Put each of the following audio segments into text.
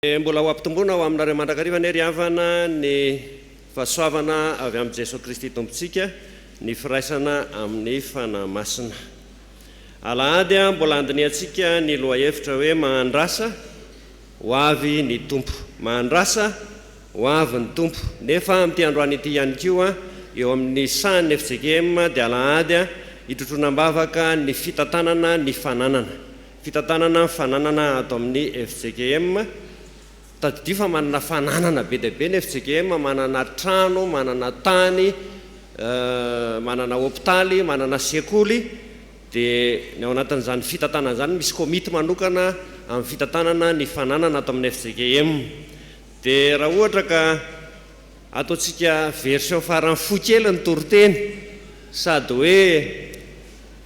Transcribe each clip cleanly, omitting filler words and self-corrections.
Mbola ho ampitomboina ho aminareo mandrakariva anie ry havana ny fahasoavana avy amin'i Jesoa Kristy Tompontsika, ny firaisana amin'ny Fanahy Masina. Alahady mbola handinihantsika ny lohahevitra hoe Mahandrasa, ho avy ny Tompo. Mahandrasa, ho avy ny Tompo. Nefa amin'ity androany ity ihany koa, eo amin'ny sahan'ny fjkm dia alahady hitrotroana am-bavaka ny fitantanana ny fananana. Fitantanana ny fananana ato amin'ny fjkm. Tadidio fa manana fananana be dia be ny fjkm, manana trano, manana tany, manana hopitaly, manana sekoly. Dia ny ao anatin'izany fitantanana izany misy komity manokana amin'ny fitantanana ny fananana ato amin'ny fjkm. Dia raha ohatra ka ataontsika version farany fohy kely ny toriteny sady hoe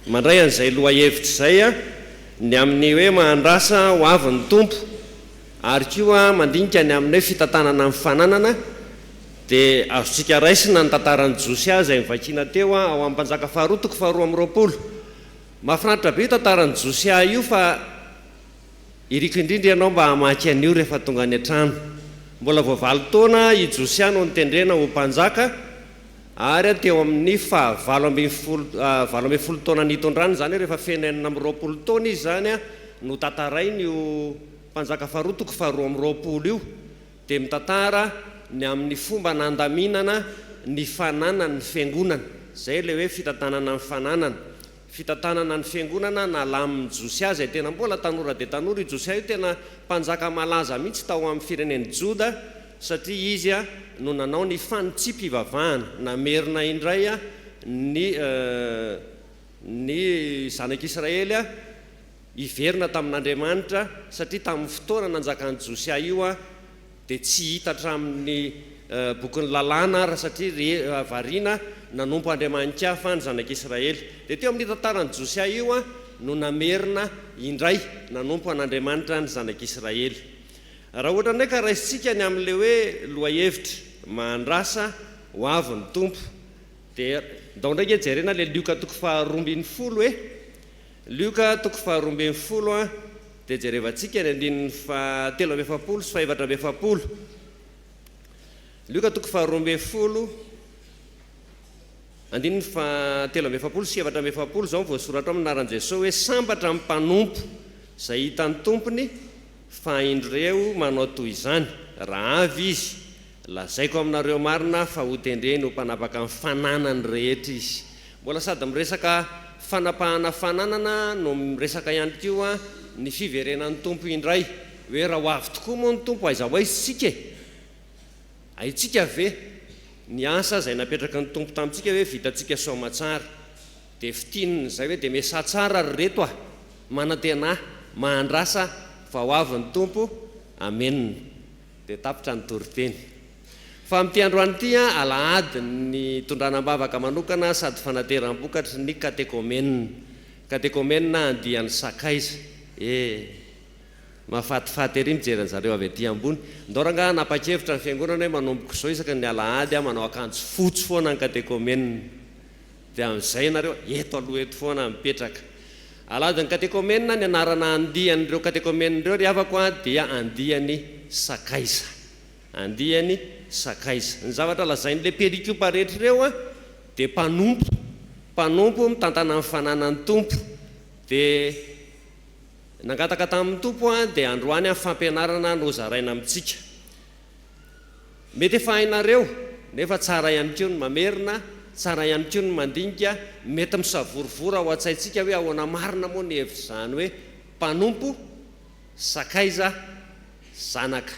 Mandray an'izay lohahevitra izay ny amin'ny hoe mahandrasa ho avy ny Tompo ary koa mandinika ny amin'ny hoe fitantanana ny fananana dia azontsika raisina ny tantaran'i Josia izay novakiana teo ao amin'ny Mpanjaka faharoa toko faharoa amby 20. Mahafinaritra be io tantaran'i Josia io fa iriko indrindra ianao mba hamaky an'io rehefa tonga any an-trano. Mbola vao valo taona i Josia no notendrena ho mpanjaka. Ary teo amin'ny faha 18 taona nitondrany, izany hoe rehefa feno 26 taona izy izany no tantarainy io Mpanjaka faharoa toko faha 22 io, dia mitantara ny amin'ny fomba nandaminana ny fananan'ny fiangonana. Izay ilay hoe fitantanana ny fananana. Fitantanana ny fiangonana nalamin'i Josia izay tena mbola tanora dia tanora. Io Josia io tena mpanjaka malaza mihitsy tao amin'ny firenen'i Joda satria izy no nanao ny fanitsiam-pivavahana, namerina indray ny ny zanak'Israely hiverina tamin'Andriamanitra satria tamin'ny fotoana nanjakan'i Josia io dia tsy hita hatramin'ny bokin'ny lalàna ary satria re variana nanompo andriamani-kafa ny zanak'Israely. Dia teo amin'io tantaran'i Josia io no namerina indray nanompo an'Andriamanitra ny zanak'Israely. Raha ohatra indray ka raisintsika ny amin'ilay hoe lohahevitra mahandrasa ho avy ny Tompo dia ndao indray ange jerena ilay Lioka toko faha 12 e! Lioka toko faha 12 an! Dia jerevantsika ny andininy faha 43 sy faha-44. Lioka toko faha 12, andininy faha 43 sy 44, izao no voasoratra ao amin'ny anaran'i Jesoa hoe, Sambatra ny mpanompo izay hitan'ny tompony fa indreo manao toy izany, raha avy izy, Lazaiko aminareo marina fa hotendreny ho mpanapaka ny fananany rehetra izy. Mbola sady miresaka fanapahana fananana no miresaka ihany koa ny fiverenan'ny Tompo indray, hoe raha ho avy tokoa moa ny Tompo aiza ho aiza isika e? Haintsika ve ny asa izay napetraky ny Tompo tamintsika hoe vitantsika soamatsara? Dia fintinina izay hoe dia miasà tsara ry reto a! Manantenà, mahandrasa fa ho avy ny Tompo. Amena. Dia tapitra ny toriteny. Fa amin'ity androany ity, alahady ny nitondrana am-bavaka manokana sady fanateram-bokatry ny katekomenina. Katekomenina andiany sakaiza. Eh! Mahafatifaty ery mijery an'zareo avy aty ambony. Ndao rangaha hanapa-kevitra ny fiangonana hoe manomboka izao isaky ny alahady manao akanjo fotsy foana ny katekomenina. Dia amin'izay ianareo eto aloha eto foana mipetraka. Alahadin'ny katekomenina, ny anarana andian'ireo katekomenina ireo ry havako a, dia andiany sakaiza. Andiany sakaiza. Ny zavatra lazain'ilay perikopa rehetra ireo a, dia mpanompo. Mpanompo mitantana ny fananan'ny Tompo. Dia nangataka tamin'ny Tompo aho, dia androany aho fampianarana no hozaraina amintsika. Mety efa hainareo, nefa tsara ihany koa ny mamerina, tsara ihany koa ny mandinika, mety misavorovoro ao an-tsaintsika hoe ahoana marina moa ny hevitr'izany hoe mpanompo, sakaiza, zanaka.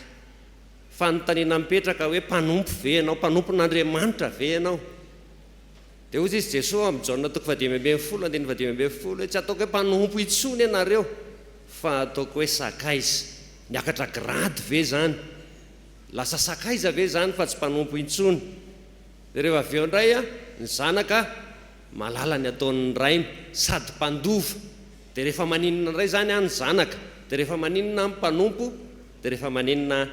Fanontaniana mipetraka hoe mpanompo ve ianao, mpanompon'Andriamanitra ve ianao? Dia hoy izy Jesoa amin'ny Jaona toko faha-15 andininy faha-15 hoe tsy ataoko hoe mpanompo intsony ianareo fa ataoko hoe sakaiza. Niakatra grady ve izany? Lasa sakaiza ve izany fa tsy mpanompo intsony? Dia rehefa avy eo indray ny zanaka mahalala ny ataon'ny rainy sady mpandova. Dia rehefa maninona indray izany ny zanaka? Dia rehefa maninona ny mpanompo? Dia rehefa maninona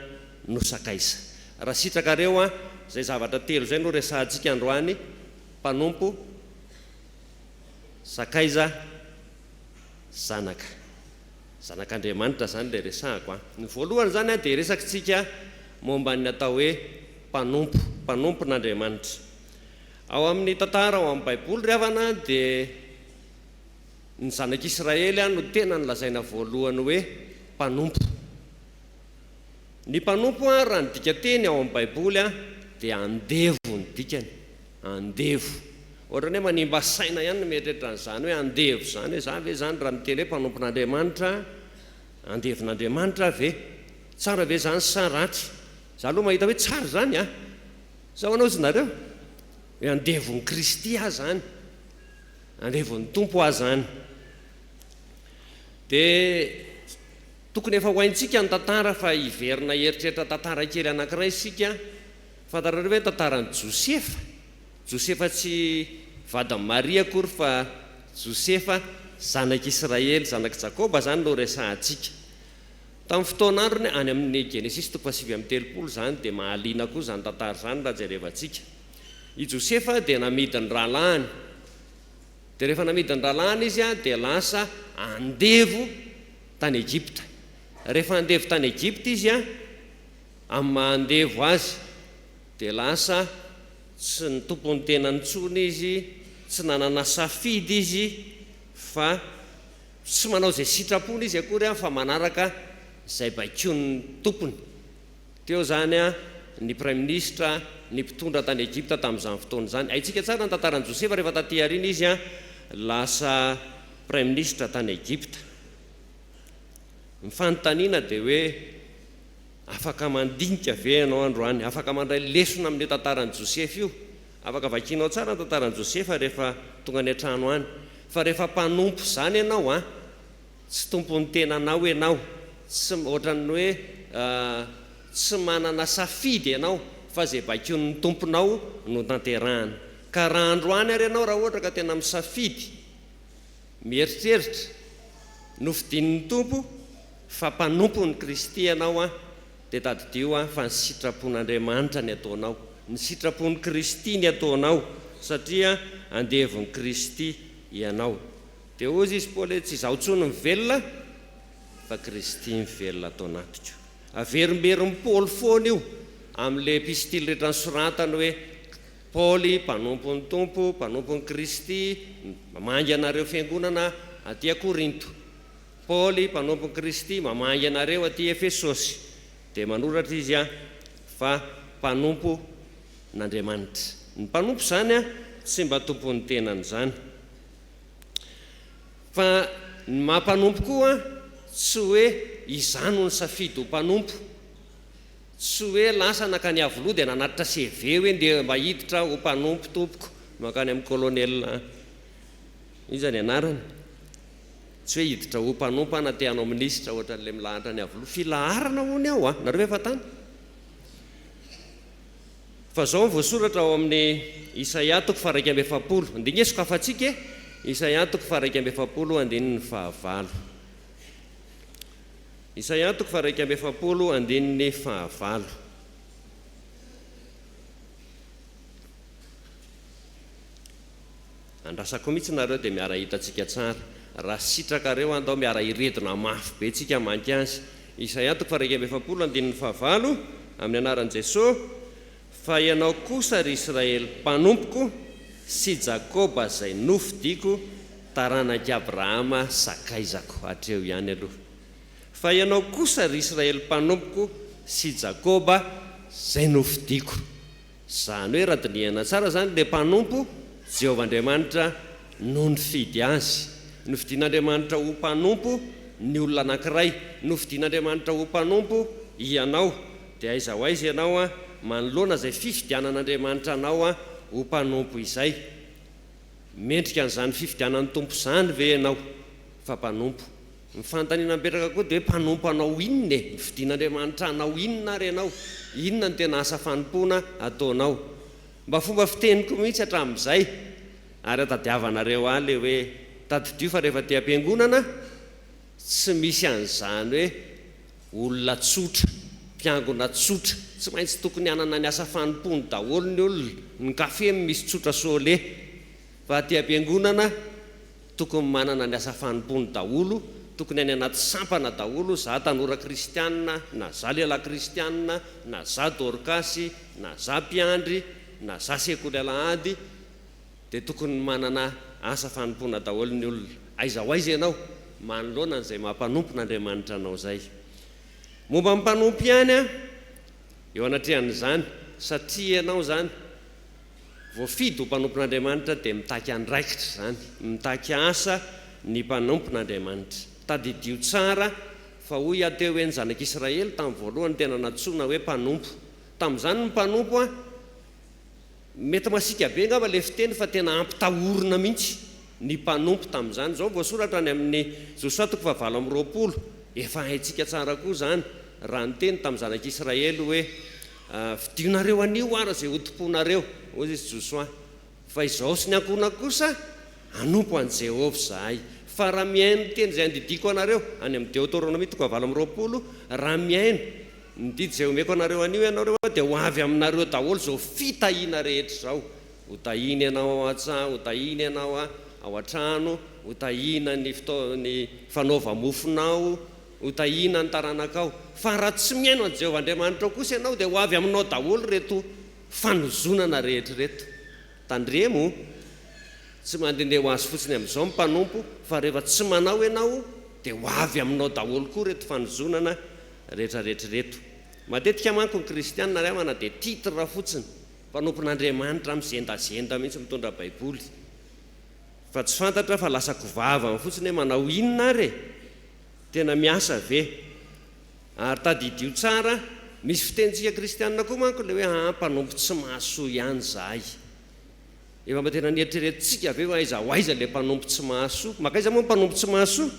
no sakaiza? Raha sitrakareo izay zavatra telo izay no resahantsika androany, mpanompo, sakaiza, zanaka. Zanak'Andriamanitra izany ilay resahako an. Ny voalohany izany an, dia resakitsika momba ny atao hoe mpanompo, mpanompon'Andriamanitra. Ao amin'ny tantara ao amin'ny Baiboly ry havana dia ny zanak'Israely no tena nolazaina voalohany hoe mpanompo. Ny mpanompo raha ny dikanteny ao amin'ny Baiboly dia andevo ny dikany, andevo. Ohatran'ny hoe manimba saina ihany ny mieritreritra an'izany hoe andevo izany hoe za ve izany raha miteny hoe mpanompon'Andriamanitra, andevon'Andriamanitra aho ve? Tsara ve izany sa ratsy? Za aloha mahita hoe tsara izany an! Sa ahoana hozy nareo? Hoe andevon'i Kristy aho izany, andevon'ny Tompo aho izany. Dia tokony efa ho haintsika ny tantara fa hiverina hieritreritra tantara kely anankiray isika. Fantatrareo ve ny tantaran'i Josefa? Josefa tsy vadin'i Maria akory fa Josefa zanak'Israely, zanak'i Jakoba izany no resahantsika. Tamin'ny fotoan'androny, any amin'ny Genesisy toko fahasivy amby 30 izany dia mahaliana koa izany tantara izany raha jerevantsika. I Josefa dia namidy ny rahalahiny. Dia rehefa namidy ny rahalahiny izy dia lasa andevo tany Egypta. Rehefa andevo tany Egypta izy, amin'ny maha andevo azy, dia lasa tsy ny tompon'ny tenany intsony izy, tsy nanana safidy izy fa tsy manao izay sitrapony izy akory fa manaraka izay baikoin'ny tompony. Teo izany ny praiminisitra, ny mpitondra tany Egypta tamin'izany fotoana izany. Haintsika tsara ny tantaran'i Josefa rehefa taty aoriana izy lasa praiminisitra tany Egypta. Ny fanontaniana dia hoe, afaka mandinika ve ianao androany? Afaka mandray lesona amin'io tantaran'i Josefa io? Afaka vakianao tsara ny tantaran'i Josefa rehefa tonga any an-trano any. Fa rehefa mpanompo izany ianao an, tsy tompon'ny tenanao ianao, tsy ohatran'ny hoe tsy manana safidy ianao fa izay baikoin'ny tomponao no tanterahana. Ka raha androany ary ianao raha ohatra ka tena misafidy, mieritreritra, nofidin'ny Tompo fa mpanompon'i Kristy ianao an, dia tadidio an fa ny sitrapon'Andriamanitra ny ataonao, ny sitrapon'i Kristy ny ataonao satria andevon'i Kristy ianao. Dia hozy izy Paoly hoe tsy izaho intsony no mivelona fa Kristy mivelona ato anatiko. Averimberin'i Paoly foana io amin'ilay epistily rehetra nosoratany hoe Paoly mpanompon'ny Tompo, mpanompon'i Kristy, mamangy anareo fiangonana aty Korinto. Paoly mpanompon'i Kristy mamangy anareo aty Efesosy. Dia manoratra izy fa mpanompo n'Andriamanitra. Ny mpanompo izany tsy mba tompon'ny tenany izany. Fa ny maha mpanompo koa tsy hoe izaho no nisafidy ho mpanompo. Tsy hoe lasa nankany Iavoloha dia nanatitra CV hoe ndeha mba hiditra aho ho mpanompo tompoko, mankany amin'ny colonel iza ny anarany. Tsy hoe hiditra ho mpanompo aho na te hanao minisitra ohatran'ilay milahatra any Iavoloha. Filaharana hono ao an! Nareo ve efa tany? Fa izao no voasoratra ao amin'ny Isaia toko faha-41. Andeha nge sokafantsika e! Isaia toko faha-41 andininy fahavalo. Isaia toko faha-41 andininy fahavalo. Andrasako mihitsy nareo dia miara-hita antsika tsara. Raha sitrakareo andao miara-hiredona mafy be tsika manky azy. Isaia toko faha-41 andininy fahavalo, amin'ny anaran'i Jesoa, Fa ianao kosa ry Israely mpanompoko sy Jakoba izay nofidiko, taranak'i Abrahama sakaizako. Hatreo ihany aloha. Fa ianao kosa ry Israely mpanompoko sy Jakoba izay nofidiko. Izany hoe raha dinihana tsara izany ilay mpanompo, Jehovah Andriamanitra no nifidy azy. Nofidin'Andriamanitra ho mpanompo ny olona anankiray. Nofidin'Andriamanitra ho mpanompo ianao. Dia aiza ho aiza ianao manoloana izay fifidianan'Andriamanitra anao ho mpanompo izay? Mendrika an'izany fifidianan'ny Tompo izany ve ianao fa mpanompo? Ny fanontaniana mipetraka koa dia hoe mpanompo anao inona e? Nofidin'Andriamanitra hanao inona ary ianao? Inona no tena asa fanompoana ataonao? Mba fomba fiteniko mihitsy hatramin'izay ary atadiavanareo ahy ilay hoe tadidio fa rehefa aty am-piangonana tsy misy an'izany hoe olona tsotra, mpiangona tsotra, tsy maintsy tokony hanana ny asa fanompoany daholo ny olona, ny kafe misy tsotra sole fa aty am-piangonana Tokony manana ny asa fanompoany daholo Tokony any anaty sampana daholo, za tanora kristianina, na za lehilahy kristianina, na za Dorkasy, na za mpiandry, na za sekoly alahady, dia tokony manana asa fanompoana daholo ny olona. Aiza ho aiza ianao manoloana an'izay maha mpanompon'Andriamanitra anao izay? Momba ny mpanompo ihany an, eo anatrehan'izany, satria ianao izany voafidy ho mpanompon'Andriamanitra dia mitaky andraikitra izany, mitaky asa ny mpanompon'Andriamanitra. Tadidio tsara fa hoy aho teo hoe ny zanak'Israely tamin'ny voalohany tena nantsoina hoe mpanompo. Tamin'izany ny mpanompo an, mety masiaka be angamba ilay fiteny fa tena ampitahorina mihitsy ny mpanompo tamin'izany. Izao voasoratra any amin'ny Josoa toko fahavalo amby 20, efa haintsika tsara koa izany, raha niteny tamin'ny zanak'Israely hoe, Fidionareo anio ara izay hotompoinareo, hoy izy Josoa, fa izaho sy ny ankohonako kosa hanompo an'i Jehovah izahay. Fa raha mihaino ny teny izay andidiako anareo, any amin'ny Deoteronomia toko fahavalo amby 20, raha mihaino ny didy izay omeko anareo anio ianareo, dia ho avy aminareo daholo izao fitahiana rehetra izao. Hotahiana ianao ao an-tsaha, hotahiana ianao ao an-trano, hotahiana ny ny fanaova-mofonao, Ho tahiana ny taranakao. Fa raha tsy mihaino an'i Jehovah Andriamanitrao kosa ianao, dia ho avy aminao daholo ireto fanozonana rehetra ireto. Tandremo, tsy mandehandeha ho azy fotsiny amin'izao ny mpanompo, fa rehefa tsy manao ianao, dia ho avy aminao daholo koa ireto fanozonana rehetrarehetra ireto. Matetika manko ny kristiana ry havana dia titre fotsiny, mpanompon'Andriamanitra mizendazenda mihitsy mitondra Baiboly. Fa tsy fantatra fa lasa kovavany fotsiny hoe manao inona ary e? Tena miasa ve? Ary tadidio tsara, misy fitenintsika kristianina koa manko ilay hoe aa mpanompo tsy mahasoa ihany izahay. Efa mba tena nieritreretintsika ve hoe aiza ho aiza ilay mpanompo tsy mahasoa? Mankaiza moa ny mpanompo tsy mahasoa?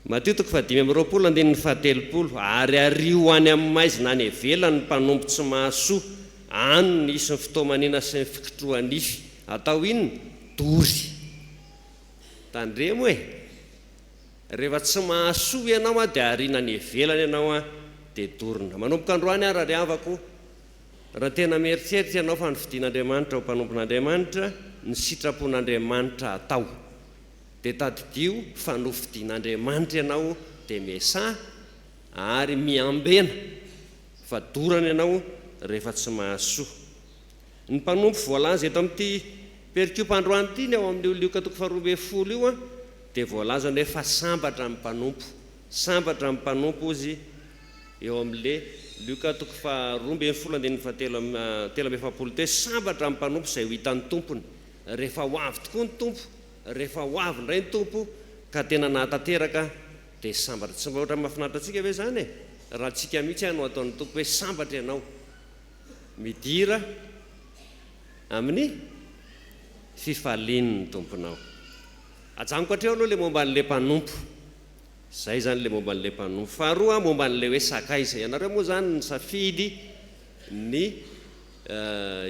Matio toko faha-25 andininy faha-30, Ary ario any amin'ny maizina any ivelany ny mpanompo tsy mahasoa, any no hisy ny fitomanina sy ny fikitroha-nify. Atao inona? Dory. Tandremo e! Rehefa tsy mahasoa ianao dia ariana any ivelany ianao dia dorina. Manomboka androany ary ry havako, raha tena mieritreritra ianao fa nofidin'Andriamanitra ho mpanompon'Andriamanitra, ny sitrapon'Andriamanitra atao. Dia tadidio fa nofidin'Andriamanitra ianao dia miasaha ary miambena fa dorana ianao rehefa tsy mahasoa. Ny mpanompo voalaza eto amin'ity perikopa androany ity ny ao amin'io Lioka toko faha-12 io dia voalazany hoe fa sambatra ny mpanompo. Sambatra ny mpanompo hozy eo amin'le Lioka toko faha-12 andininy fahatelo 43 teo hoe sambatra ny mpanompo izay ho hitan'ny tompony rehefa ho avy tokoa ny Tompo. Rehefa ho avy indray ny Tompo ka tena nahatanteraka dia sambatra. Tsy mba ohatran'ny mahafinaritra antsika ve izany e? Raha antsika mihitsy no ataon'ny Tompo hoe sambatra ianao. Midira amin'ny fifalian'ny Tomponao. Ajanoko hatreo aloha ilay momba an'ilay mpanompo. Izay izany ilay momba an'ilay mpanompo. Faharoa momba an'ilay hoe sakaiza. Ianareo moa izany nisafidy ny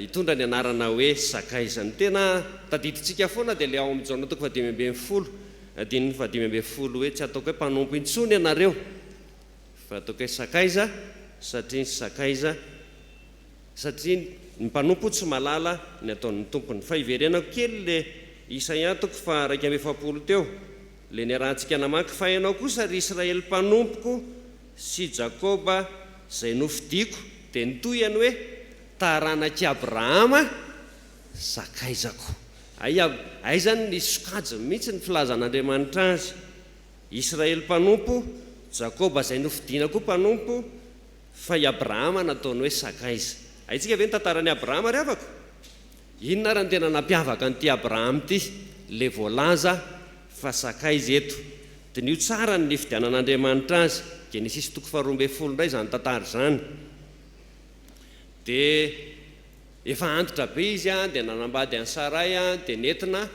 hitondra ny anarana hoe sakaiza. Ny tena tadidintsika foana dia ilay ao amin'ny Jaona toko faha-15, andininy faha-15 hoe tsy ataoko hoe mpanompo intsony ianareo fa ataoko hoe sakaiza satria ny sakaiza satria ny mpanompo tsy mahalala ny ataon'ny tompony. Fa hiverenako kely ilay Isaia toko faha-41 teo, ilay niarahantsika namaky, fa ianao kosa ry Israely mpanompoko, sy Jakoba izay nofidiko, dia nitohy any hoe, Taranak'i Abrahama sakaizako. Hay, aiza ny sokajiny mihitsy ny filazan'Andriamanitra azy? Israely mpanompo, Jakoba izay nofidina koa mpanompo, fa i Abrahama nataony hoe sakaiza. Haintsika ve ny tantaran'i Abrahama ry havako? Inona ary no tena nampiavaka an'ity Abrahama ity, ilay voalaza fa sakaiza eto? Diniho tsara ny nifidianan'Andriamanitra azy, Genesisy toko faha-12 indray izany tantara izany. Dia efa antitra be izy dia nanambady an'i Saray dia nentina,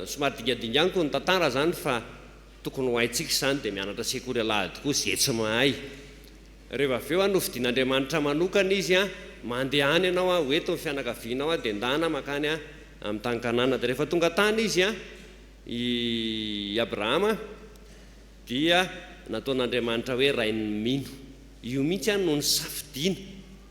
somary dingadinganiko ny tantara izany fa tokony ho haintsika izany dia mianatra sekoly alahady koa izay tsy mahay. Rehefa avy eo nofidin'Andriamanitra manokana izy, mandehana ianao, ho eto ny fianakavianao dia ndana mankany amin'ny tany Kanana. Dia rehefa tonga tany izy, I Abrahama dia nataon'Andriamanitra hoe rain'ny mino. Io mihitsy no nisafidiana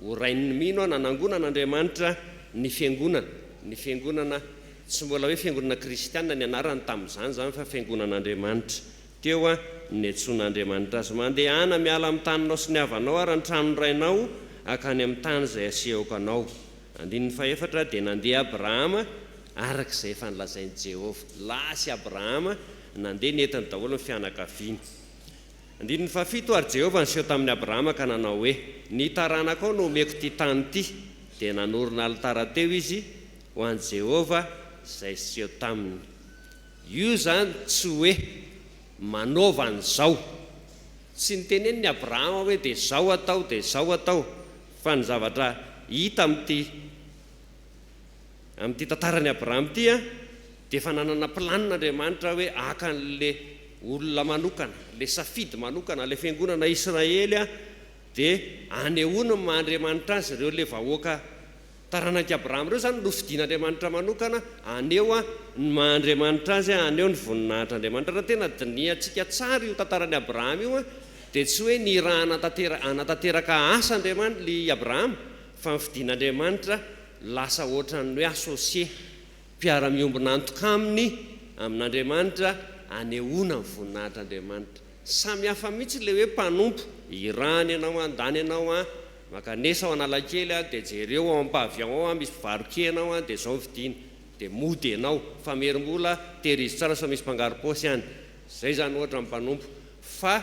ho rain'ny mino, nanangonan'Andriamanitra ny fiangonana, ny fiangonana. Tsy mbola hoe fiangonana kristiana ny anarany tamin'izany izany fa fiangonan'Andriamanitra. Teo no niantsoan'Andriamanitra azy, Mandehana miala amin'ny taninao sy ny havanao ary ny tranon'ny rainao hankany amin'ny tany izay asehoko anao. Andininy fahefatra, Dia nandeha Abrahama araka izay efa nolazain'i Jehovah. Lasa i Abrahama, nandeha nentiny daholo ny fianakaviany. Andininy fahafito, Ary Jehovah niseho tamin'i Abrahama ka nanao hoe, Ny taranakao no homeko ity tany ity. Dia nanorina alitara teo izy ho an'i Jehovah izay niseho taminy. Io izany tsy hoe manaova an'izao. Tsy niteneniny Abrahama hoe dia izao atao, dia izao atao. Fa ny zavatra hita amin'ity amin'ity tantaran'i Abrahama ity dia efa nanana planina Andriamanitra hoe haka an'ilay olona manokana, ilay safidy manokana, ilay fiangonana Israely dia hanehoany ny maha Andriamanitra azy ireo, ilay vahoaka taranak'i Abrahama ireo izany nofidin'Andriamanitra manokana haneho ny maha Andriamanitra azy, haneho ny voninahitr'Andriamanitra. Raha tena dinihantsika tsara io tantaran'i Abrahama io dia tsy hoe nirahana hanatanteraka asa Andriamanitra i Abrahama fa nofidin'Andriamanitra lasa ohatran'ny hoe associé, mpiara-miombon'antoka aminy, amin'Andriamanitra, anehoana ny voninahitr'Andriamanitra. Samy hafa mihitsy ilay hoe mpanompo, irahany ianao an, ndany ianao an, mankanesa ao Analakely an, dia jereo ao amin'ny pavillon ao an, misy mpivaro-kena ao an, dia izao vidiana. Dia mody ianao. Famerim-bola, tehirizo tsara sao misy mpangaro-paosy any. Izay izany ohatra ny mpanompo. Fa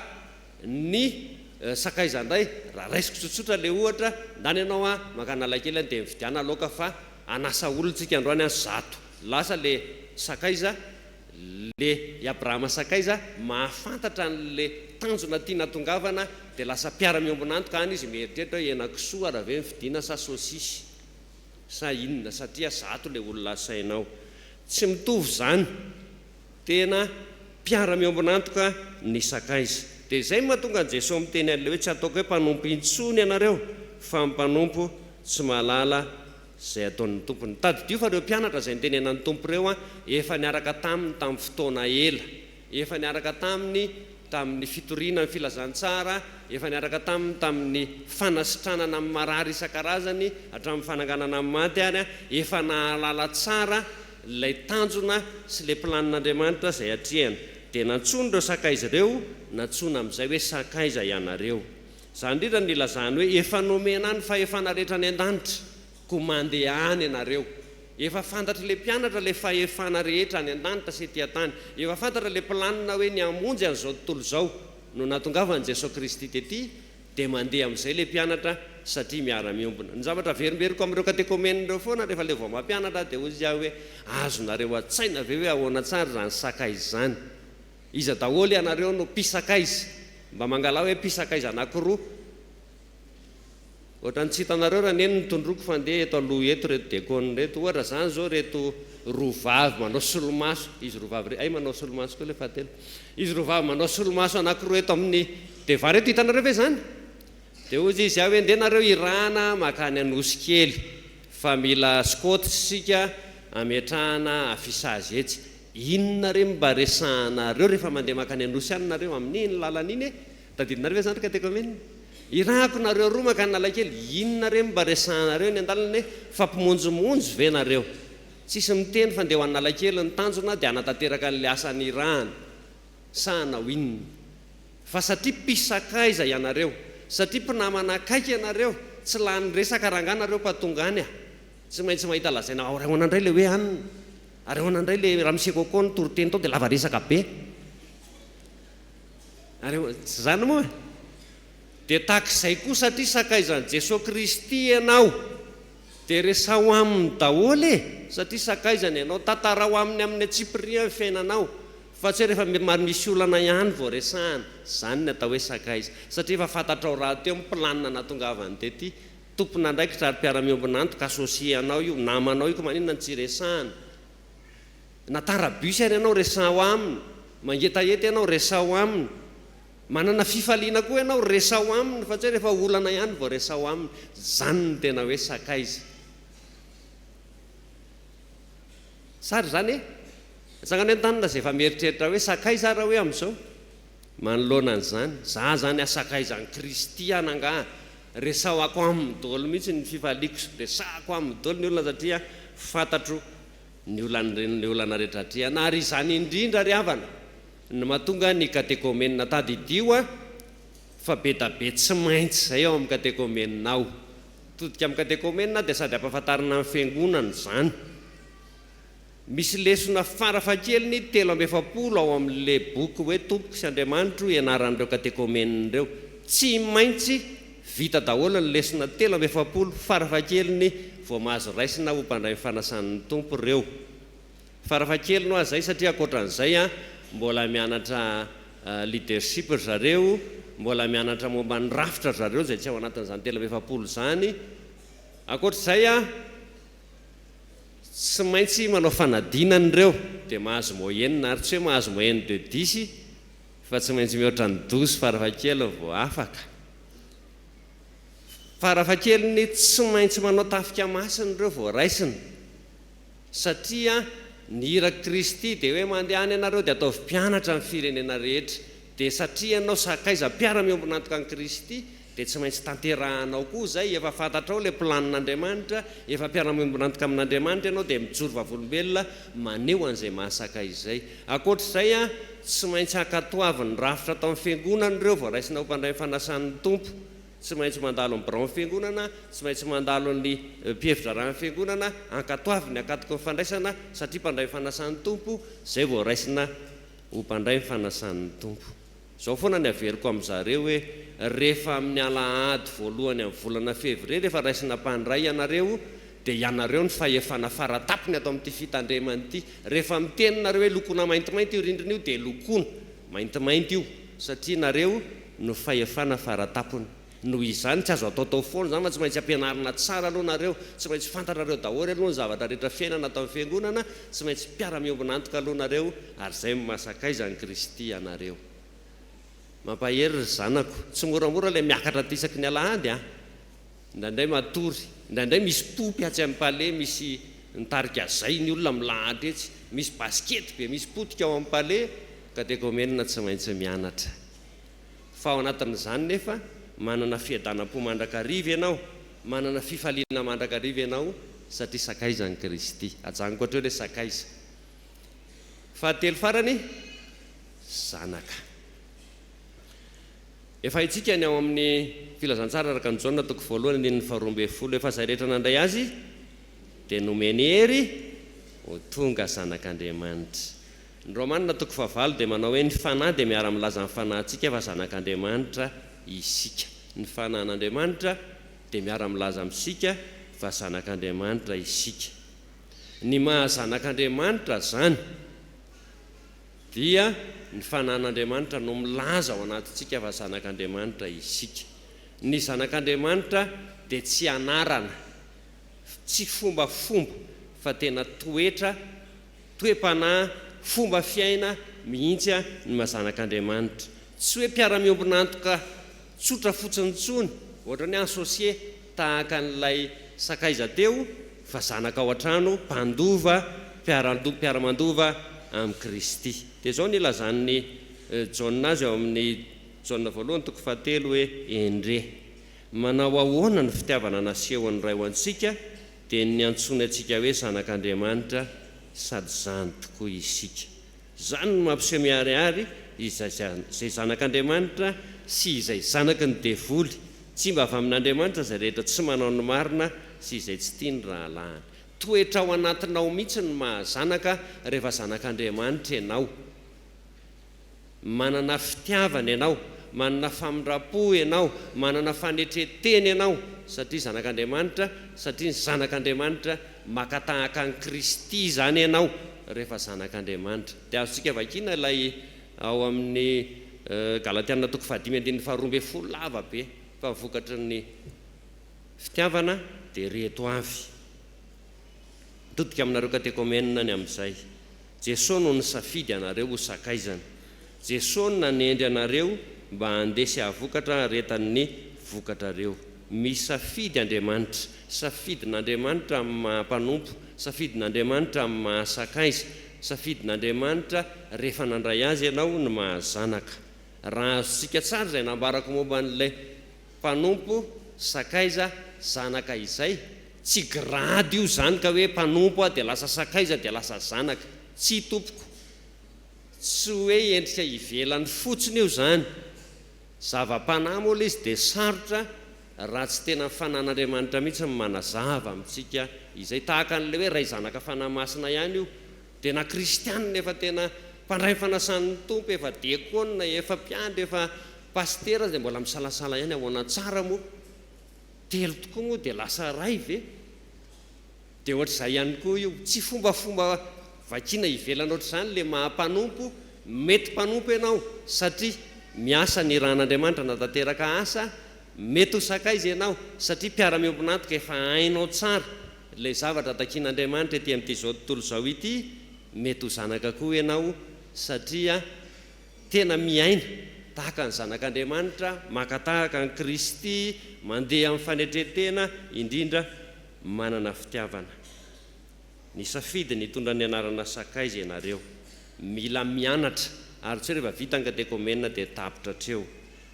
ny sakaiza indray, raha raisiko tsotsotra ilay ohatra, ndany ianao an, maka Analakely an, dia mividiana laoka fa hanasa olona tsika androany an, zato. Lasa ilay sakaiza, le i Abrahama sakaiza, mahafantatra an'le tanjona tiana hatongavana, dia lasa mpiara-miombon'antoka any izy, mieritreritra hoe henakisoa ara ve ny vidiana sa saosisy sa inona, satria zato ilay olona asainao. Tsy mitovy izany. Tena mpiara-miombon'antoka ny sakaiza. Dia izay no mahatonga an'i Jesoa miteny an'ilay hoe tsy ataoko hoe mpanompo intsony ianareo fa mpanompo tsy mahalala izay ataon'ny tompony. Tadidio fa ireo mpianatra izay nitenenan'ny Tompo ireo efa niaraka taminy tamin'ny fotoana ela. Efa niaraka taminy tamin'ny fitoriana ny filazantsara, efa niaraka taminy tamin'ny fanasitranana ny marary isan-karazany, hatramin'ny fananganana ny maty ary, efa nahalala tsara ilay tanjona sy ilay planin'Andriamanitra izay atrehana. Dia nantsoiny ireo sakaiza ireo, nantsoina amin'izay hoe sakaiza ianareo. Izany indrindra no nilazany hoe, Efa nomena ahy ny fahefana rehetra any an-danitra, koa mandehana ianareo. Efa fantatr'ilay mpianatra ilay fahefana rehetra any an-danitra sy ety an-tany. Efa fantatra ilay planina hoe ny hamonjy an'izao tontolo izao no nahatongavan'i Jesoa Kristy tety, Dia mandeha amin'izay ilay mpianatra satria miara-miombona. Ny zavatra averimberiko amin'ireo katekomenina ireo foana rehefa ilay vao mampianatra aho dia hoy aho hoe, azonareo an-tsaina ve hoe ahoana tsara izany sakaiza izany? Iza daholo ianareo no mpisakaiza? Mba mangalà hoe mpisakaiza anankiroa. Ohatran'ny tsy hitanareo raha neny ny tondroko fa ndeha eto aloha eto ireto diakona ireto. Ohatra izany izao ireto roa vavy manao solomaso, izy roa vavy ireto, hay manao solomaso koa ilay fahatelo. Izy roa vavy manao solomaso anankiroa eto amin'ny devant ireto, hitanareo ve izany? Dia hoy izy aho hoe ndeha nareo irahana mankany Anosikely fa mila scotch isika ametrahana affichage etsy. Inona re mba resahanareo rehefa mandeha mankany Anosy any nareo amin'iny lalana iny e? Tadidinareo ve izany ry katekomena? Irahako nareo roa mankany Analakely, inona re mba resahanareo eny an-dalana e? Fampimonjimonjy ve nareo? Tsisy miteny fa ndeha ho Analakely ny tanjona dia hanatanteraka an'ilay asa nirahana sa hanao inona? Fa satria mpisakaiza ianareo, satria mpinamana akaiky ianareo, tsy lany resaka rangahy nareo fa tonga any a! Tsy maintsy mahita lazaina ary ahoana indray ilay hoe anona? Ary ahoana indray ilay ramose coco nitory teny tao dia lava resaka be? Ary tsy izany moa? Dia tahaka izay koa satria sakaizan'i Jesoa Kristy ianao dia resaho aminy daholo e! Satria sakaizany ianao, tantarao aminy amin'ny antsipiriany ny fiainanao fa tsy hoe rehefa misy olana ihany vao resahana, izany ny atao hoe sakaiza satria efa fantatrao rahateo ny planina nahatongavany tety, tompon'andraikitra ary mpiara-miombon'antoka, associé anao io, namanao io ka maninona no tsy resahana? Na tara bus ary ianao resaho aminy, mangetaheta ianao resaho aminy, manana fifaliana koa ianao resaho aminy fa tsy hoe rehefa olana ihany vao resaho aminy, zany no tena hoe sakaiza. Sary izany e? Atsangano ny tanana izay efa mieritreritra hoe sakaiza ary hoe amin'izao. Manoloana an'izany, za zany asakaizan'i Kristy an angaha? Resaho ako aminy daholo mihitsy ny fifaliako, resahako aminy daholo ny olona satria fantatro. ny olana ny olana rehetra atrehana. Ary izany indrindra ry havana no mahatonga ny katekomenina. Tadidio a, fa be da be tsy maintsy izay ao amin'ny katekomenina ao. Mitodika amin'ny katekomenina dia sady ampahafantarina ny fiangonana izany. Misy lesona farafahakeliny 43 ao amin'ilay boky hoe Tompoko sy Andriamanitro ianaran'ireo katekomenina ireo. Tsy maintsy vita daholo ny lesona 43 farafahakeliny vao mahazo raisina ho mpandray ny fanasan'ny Tompo ireo. Farafahakeliny hoa izay satria ankoatran'izay mbola mianatra leadership ry zareo, mbola mianatra momba ny rafitra ry zareo izay tsy ao anatin'izany 43 izany. Ankoatr'izay Tsy maintsy manao fanadinana ireo dia mahazo moyenne ary tsy hoe mahazo moyenne de dix fa tsy maintsy mihoatra ny 12 farafahakeliny vao afaka. Farafahakeliny tsy maintsy manao tafika masina ireo vao raisina satria ny irak'i Kristy dia hoe mandehana ianareo dia ataovy mpianatra ny firenena rehetra dia satria ianao sakaiza mpiara-miombon'antoka an'i Kristy dia tsy maintsy tanterahanao koa izay, efa fantatrao ilay planin'Andriamanitra, efa mpiara-miombon'antoka amin'Andriamanitra ianao dia mijoro vavolombelona maneho an'izay mahasakaiza izay. Ankoatr'izay, tsy maintsy ankatoavin'ny rafitra atao amin'ny fiangonana ireo vao raisina ho mpandray ny fanasan'ny Tompo. Tsy maintsy mandalo ny biraon'ny fiangonana, tsy maintsy mandalo ny mpihevi-draharahan'ny fiangonana, ankatoaviny ankatoky ny fandraisana satria mpandray ny fanasan'ny Tompo, izay vao raisina ho mpandray ny fanasan'ny Tompo. Izao foana ny averiko amin'zareo hoe rehefa amin'ny alahady voalohany amin'ny volana février rehefa raisina mpandray ianareo dia ianareo ny fahefana faratapony ato amin'ity fitandremana ity. Rehefa miteny nareo hoe lokona maintimainty io rindrina io dia lokona maintimainty io satria nareo no fahefana faratapony. Noho izany tsy azo ataotao foana izany fa tsy maintsy ampianarina tsara aloha nareo, tsy maintsy fantatrareo daholo aloha ny zavatra rehetra fiainana ato amin'ny fiangonana, tsy maintsy mpiara-miombon'antoka aloha nareo ary izay no maha sakaiza an'i Kristy anareo. Mampahery ry zanako. Tsy moramora ilay miakatra aty isaky ny alahady an! Indraindray matory, indraindray misy poopy atsy amin'ny palais, misy mitarika zay ny olona milahatra etsy, misy basikety be misy potika ao amin'ny palais, katekomenina tsy maintsy mianatra. Fa ao anatin'izany nefa, manana fiadanam-po mandrakariva ianao, manana fifaliana mandrakariva ianao, satria sakaizan'i Kristy. Ajanoko hatreo ilay sakaiza. Fahatelo farany, zanaka. Efa haintsika ny ao amin'ny Filazantsara araka an'i Jaona toko voalohany andininy faharoa ambin'ny folo, Efa izay rehetra nandray Azy dia nomeny hery ho tonga zanak'Andriamanitra. Ny Romana toko fahavalo dia manao hoe ny Fanahy dia miara-milaza amin'ny fanahintsika fa zanak'Andriamanitra isika. Ny Fanahin'Andriamanitra dia miara-milaza amintsika fa zanak'Andriamanitra isika. Ny maha zanak'Andriamanitra izany dia ny Fanahin'Andriamanitra no milaza ao anatintsika fa zanak'Andriamanitra isika. Ny zanak'Andriamanitra dia tsy anarana, tsy fombafomba fa tena toetra Toe-panahy, fomba fiaina mihitsy ny maha zanak'Andriamanitra. Tsy hoe mpiara-miombon'antoka tsotra fotsiny intsony, ohatran'ny hoe associé tahaka an'ilay sakaiza teo, fa zanaka ao an-trano, mpandova, mpiara-mandova amin'i Kristy. Dia izao no ilazan'i Jaona azy ao amin'ny Jaona voalohany toko fahatelo hoe, Endrey, manao ahoana ny fitiavana nasehon'ny Ray ho antsika, dia ny niantsoany antsika hoe zanak'Andriamanitra sady izany tokoa isika. Izany no mampiseho miharihary izay izay zanak'Andriamanitra sy izay zanaky ny devoly. Tsy mba avy amin'Andriamanitra izay rehetra tsy manao ny marina sy izay tsy tia ny rahalahiny. Toetra ao anatinao mihitsy ny maha zanaka rehefa zanak'Andriamanitra ianao. Manana fitiavana ianao, manana famindram-po ianao, manana fanetren-tena ianao, satria zanak'Andriamanitra, satria ny zanak'Andriamanitra, maka tahaka an'i Kristy izany ianao rehefa zanak'Andriamanitra. Dia azontsika vakiana ilay ao amin'ny Galatiana toko fahadimy andininy faharoa ambin'ny folo, lava be, fa ny vokatry ny fitiavana dia ireto avy. Mitodika aminareo katekomenina ny amin'izay. Jesoa no nisafidy anareo ho sakaizany. Jesoa no nanendry anareo mba handeha sy hahavokatra haretan'ny vokatrareo. Misafidy Andriamanitra. Safidin'Andriamanitra amin'ny maha mpanompo. Safidin'Andriamanitra amin'ny maha sakaiza. Safidin'Andriamanitra rehefa nandray Azy ianao ny maha zanaka. Raha azontsika tsara izay nambarako momba an'ilay mpanompo, sakaiza, zanaka izay. Tsy grady io izany ka hoe mpanompo aho dia lasa sakaiza dia lasa zanaka. Tsia tompoko. Tsy hoe endrika ivelany fotsiny io izany. Zava-panahy moa ilay izy dia sarotra raha tsy tena ny fanan'Andriamanitra mihitsy no manazava amintsika izay. Tahaka an'ilay hoe Ray Zanaka Fanahy Masina ihany io. Dia na kristianina efa tena mpandray ny fanasan'ny Tompo, efa diakona, efa mpiandry, efa pasitera aza dia mbola misalasala ihany ahoana tsara moa? Telo tokoa moa dia lasa iray ve? Dia ohatr'izay ihany koa io. Tsy fombafomba vakiana ivelany ohatr'izany ilay maha mpanompo, mety mpanompo ianao satria miasa ny irahan'Andriamanitra hanatanteraka asa, mety ho sakaiza ianao satria mpiara-miombon'antoka efa hainao tsara ilay zavatra takian'Andriamanitra ety amin'ity izao tontolo izao ity, mety ho zanaka koa ianao satria tena miaina tahaka ny zanak'Andriamanitra, maka tahaka an'i Kristy, mandeha amin'ny fanetren-tena, indrindra manana fitiavana. Nisafidy ny hitondra ny anarana sakaiza ianareo. Mila mianatra, ary tsy hoe rehefa vita ny katekomena dia tapitra hatreo.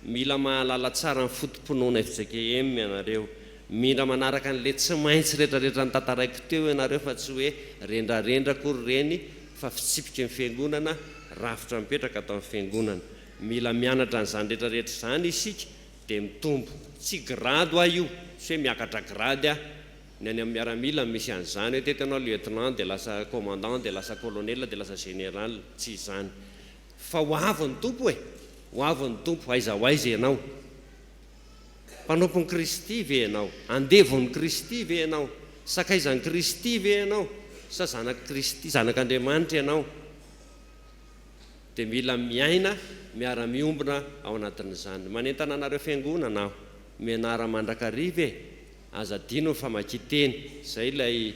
Mila mahalala tsara ny foto-pinoana fjkm ianareo. Mila manaraka an'ilay tsy maintsy retraretra notantaraiko teo ianareo fa tsy hoe rendrarendra akory ireny fa fitsipiky ny fiangonana, rafitra mipetraka ato amin'ny fiangonana. Mila mianatra an'izany retraretra izany isika dia mitombo. Tsy grade hoa io, tsy hoe miakatra grade aho. Ny any amin'ny miaramila no misy an'izany hoe teto ianao lieutenant dia lasa commandant dia lasa colonel dia lasa général. Tsy izany. Fa ho avy ny Tompo e! Ho avy ny Tompo, aiza ho aiza ianao? Mpanompon'i Kristy ve ianao? Andevon'i Kristy ve ianao? Sakaizan'i Kristy ve ianao? Sa zanak'i Kristy, zanak'Andriamanitra ianao? Dia mila miaina miara-miombona ao anatin'izany. Manentana anareo fiangonana aho, mianara mandrakariva e! Aza adino ny famakian-teny, izay ilay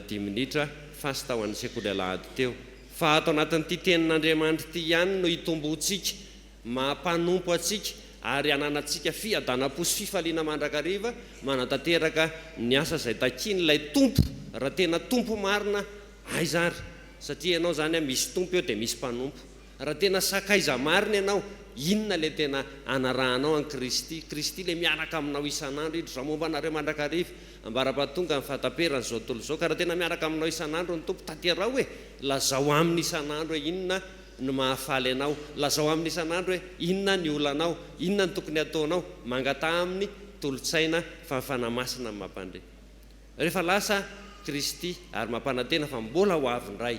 dimy minitra fasta ho an'ny sekoly alahady teo. Fa ato anatin'ity tenin'Andriamanitra ity ihany no hitomboantsika, maha mpanompo antsika ary hananantsika fiadanam-po sy fifaliana mandrakariva manatanteraka ny asa izay takian'ilay Tompo, raha tena Tompo marina, aiza ary? Satria ianao izany misy Tompo eo dia misy mpanompo. Raha tena sakaiza marina ianao, inona ilay tena anarahanao an'i Kristy? Kristy ilay miaraka aminao isan'andro, indro izaho momba anareo mandrakariva, ambara-pahatonga ny fahataperan'izao tontolo izao. Ka raha tena miaraka aminao isan'andro ny Tompo, tanteraho e! Lazao aminy isan'andro hoe inona no mahafaly anao. Lazao aminy isan'andro hoe inona ny olanao, inona no tokony hataonao. Mangataha aminy tolo-tsaina fa ny Fanahy Masina no mampandre. Rehefa lasa Kristy ary mampanantena fa mbola ho avy indray.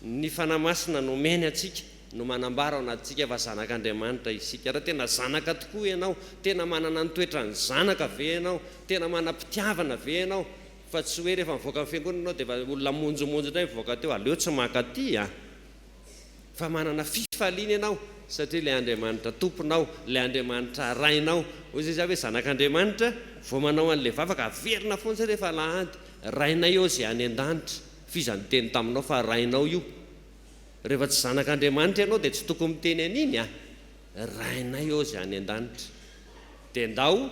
Ny Fanahy Masina nomeny antsika no manambara ao anatintsika fa zanak'Andriamanitra isika. Raha tena zanaka tokoa ianao, tena manana ny toetran'ny zanaka ve ianao? Tena manam-pitiavana ve ianao? Fa tsy hoe rehefa mivoaka ny fiangonana ianao dia efa olona monjomonjo indray mivoaka teo, aleo tsy mankaty a! Fa manana fifaliana ianao satria ilay Andriamanitra Tomponao, ilay Andriamanitra Rainao. Hoy izy hoe zanak'Andriamanitra, vao manao an'ilay vavaka, averina foana izay rehefa alahady, Rainay ô izay any an-danitra. F'iza niteny taminao fa rainao io? Rehefa tsy zanak'Andriamanitra ianao dia tsy tokony miteny an'iny a! Rainay ô izay any an-danitra. Dia ndao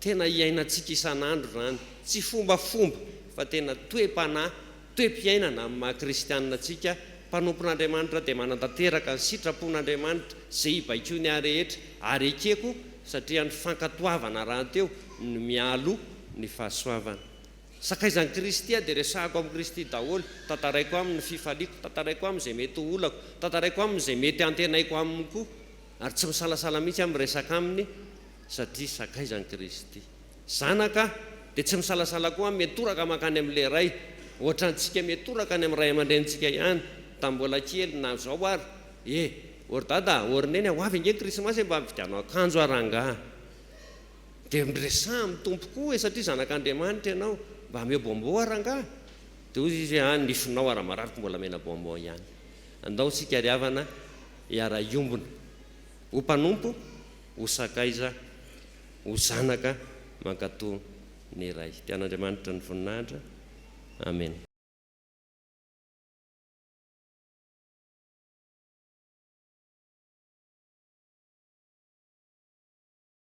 tena hiainantsika isan'andro izany, tsy fombafomba fa tena toe-panahy, toe-piainana amin'ny maha kristianina antsika, mpanompon'Andriamanitra dia manantanteraka ny sitrapon'Andriamanitra, izay ibaikoany ahy rehetra, ary ekeko satria ny fankatoavana rahateo no mialoha ny fahasoavana. Sakaizan'i Kristy aho dia resahako amin'i Kristy daholo, tantaraiko aminy ny fifaliako, tantaraiko aminy izay mety ho olako, tantaraiko aminy izay mety antenaiko aminy koa, ary tsy misalasala mihitsy aho miresaka aminy satria sakaizan'i Kristy. Zanaka aho dia tsy misalasala koa aho mitoraka mankany amin'ilay Ray, ohatrantsika mitoraka any amin'ny ray aman-drenintsika ihany tamin'ny mbola kely na izao ary, e, ô ry dada, ô ry neny a, ho avy ange ny krismasy e, mba mividiano akanjo aho rangaha. Dia miresaha amin'ny Tompo koa e, satria zanak'Andriamanitra ianao, mba ameo bonbon aho rangaha. Dia hoy izy hoe, ah, ny nifinao ary marary ko mbola amena bonbon ihany. Andao isika ry havana hiara-hiombona, ho mpanompo, ho sakaiza, ho zanaka mankatò ny Ray. Tian'Andriamanitra ny voninahitra. Amena.